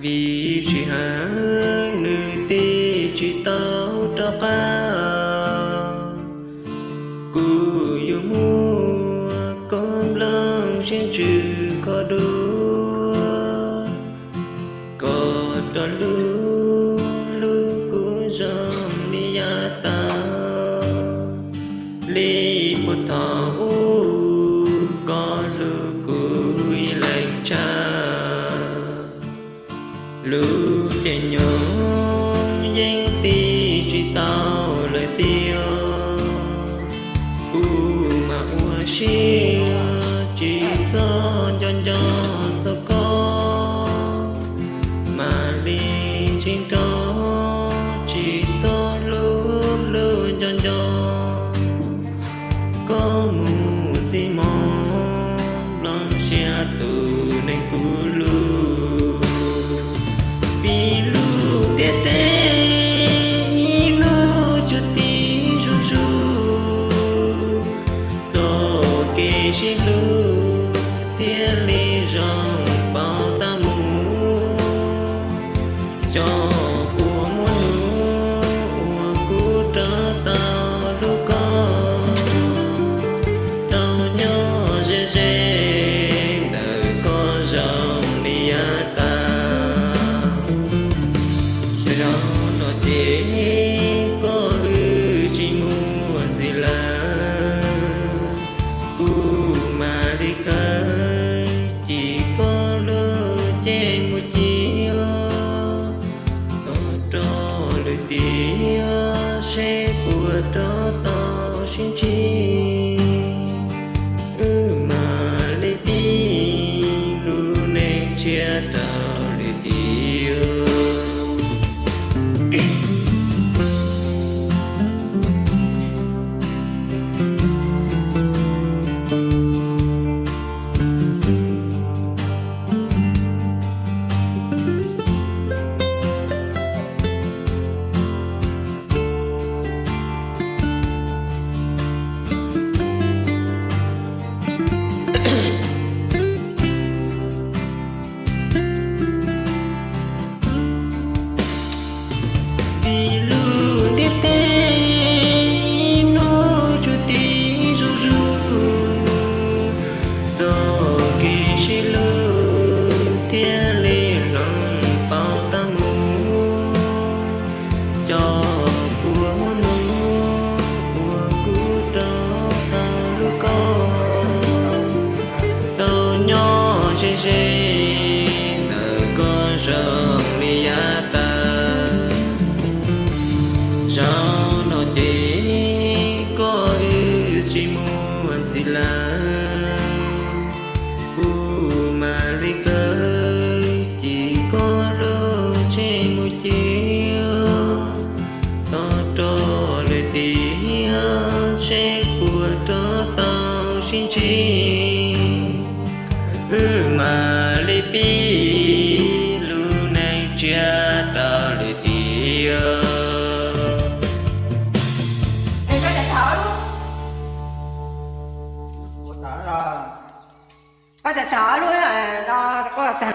Ib sij hawm nws tig tsis tau rov qab, kuv yuav muab koj nplooj siab ntsws kho dua, koj rov hlub hlub kuv zoo li yav tas. Li puag thaum ub koj hlub kuv ib leeg tshaj, lub caij nyoog yeej tig tsis tau lawm tiag. Kuv mas ua siab tsis txog nco nco txog koj, mam li tsis nrog tsis txog hlub hlub nco nco. Koj mus txij hmo, nplooj siab tus neeg kuv hlub. Vim lub ntiaj teb ib hnub tsuas tib zuj zus, txoj kev sib hlub thiaj li zoo pauv tag mus. Cov kua muaj nub uas kuv rov tau hlub koj, tau nyob ze ze ntawm koj zoo li yav tas. Zaum no ces koj wb tsis muaj ntxiv lawm, kuv mam li khaws cim koj lub cev mus cia, tos rau lwm tiam seb puas rov tau sib ntsib. Wb mam li pib lub neej tshiab rau lwm tiam. Vim lub ntiaj teb ib hnub tsuas tib zuj zus, txoj kev sib hlub thiaj li hloov pauv tag mus. Cov kua muaj nub uas kuv rov tau hlub koj, tau nyob ze ze ntawm koj zoo li yav tas. Zaum no ces koj wb tsis muaj ntxiv lawm, kuv mam li khaws cim koj lub cev mus cia, tos rau lwm tiam seb puas rov tau sib ntsib. Wb mam li pib lub neej tshiab rau lwm tiam. Koj tham tham lub no, koj tham